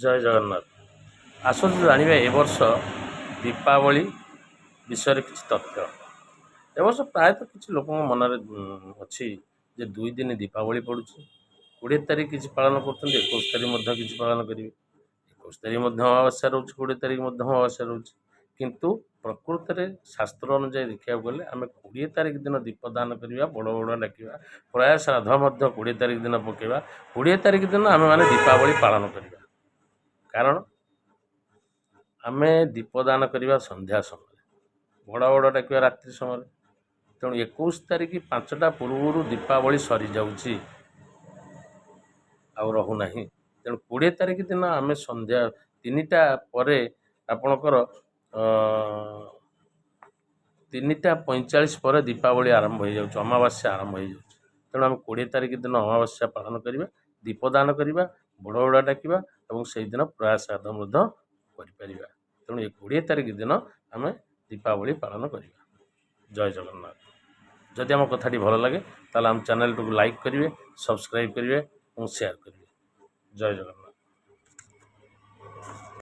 ଜୟ ଜଗନ୍ନାଥ। ଆସନ୍ତୁ ଜାଣିବା ଏ ବର୍ଷ ଦୀପାବଳି ବିଷୟରେ କିଛି ତଥ୍ୟ। ଏ ବର୍ଷ ପ୍ରାୟତଃ କିଛି ଲୋକଙ୍କ ମନରେ ଅଛି ଯେ 2 ଦିନ ଦୀପାବଳି ପଡ଼ୁଛି। 20 ତାରିଖ କିଛି ପାଳନ କରୁଛନ୍ତି, 21 ତାରିଖ ମଧ୍ୟ କିଛି ପାଳନ କରିବେ। 21 ତାରିଖ ମଧ୍ୟ ଅମାବାସ୍ୟା ରହୁଛି, 20 ତାରିଖ ମଧ୍ୟ ଅମାବାସ୍ୟା ରହୁଛି। କିନ୍ତୁ ପ୍ରକୃତରେ ଶାସ୍ତ୍ର ଅନୁଯାୟୀ ଦେଖିବାକୁ ଗଲେ ଆମେ 20 ତାରିଖ ଦିନ ଦୀପଦାନ କରିବା, ବଡ଼ ବଡ଼ ଡାକିବା, ପ୍ରୟା ଶ୍ରାଦ୍ଧ ମଧ୍ୟ 20 ତାରିଖ ଦିନ ପକାଇବା। 20 ତାରିଖ ଦିନ ଆମେମାନେ ଦୀପାବଳି ପାଳନ କରିବା। କାରଣ ଆମେ ଦୀପଦାନ କରିବା ସନ୍ଧ୍ୟା ସମୟରେ, ବଡ଼ ବଡ଼ ଡାକିବା ରାତ୍ରି ସମୟରେ। ତେଣୁ 21 ତାରିଖ 5ଟା ପୂର୍ବରୁ ଦୀପାବଳି ସରିଯାଉଛି, ଆଉ ରହୁନାହିଁ। ତେଣୁ 20 ତାରିଖ ଦିନ ଆମେ ସନ୍ଧ୍ୟା 3ଟା ପରେ, ଆପଣଙ୍କର 3ଟା 45 ପରେ ଦୀପାବଳି ଆରମ୍ଭ ହେଇଯାଉଛି, ଅମାବାସ୍ୟା ଆରମ୍ଭ ହେଇଯାଉଛି। ତେଣୁ ଆମେ 20 ତାରିଖ ଦିନ ଅମାବାସ୍ୟା ପାଳନ କରିବା, ଦୀପଦାନ କରିବା, ବଡ଼ ବଡ଼ୁଆ ଡାକିବା ଏବଂ ସେଇଦିନ ପ୍ରୟା ଶ୍ରାଦ୍ଧ ମଧ୍ୟ କରିପାରିବା। ତେଣୁ ଏ 20 ତାରିଖ ଦିନ ଆମେ ଦୀପାବଳି ପାଳନ କରିବା। ଜୟ ଜଗନ୍ନାଥ। ଯଦି ଆମ କଥାଟି ଭଲ ଲାଗେ, ତାହେଲେ ଆମ ଚ୍ୟାନେଲଟିକୁ ଲାଇକ୍ କରିବେ, ସବସ୍କ୍ରାଇବ୍ କରିବେ ଏବଂ ସେୟାର କରିବେ। ଜୟ ଜଗନ୍ନାଥ।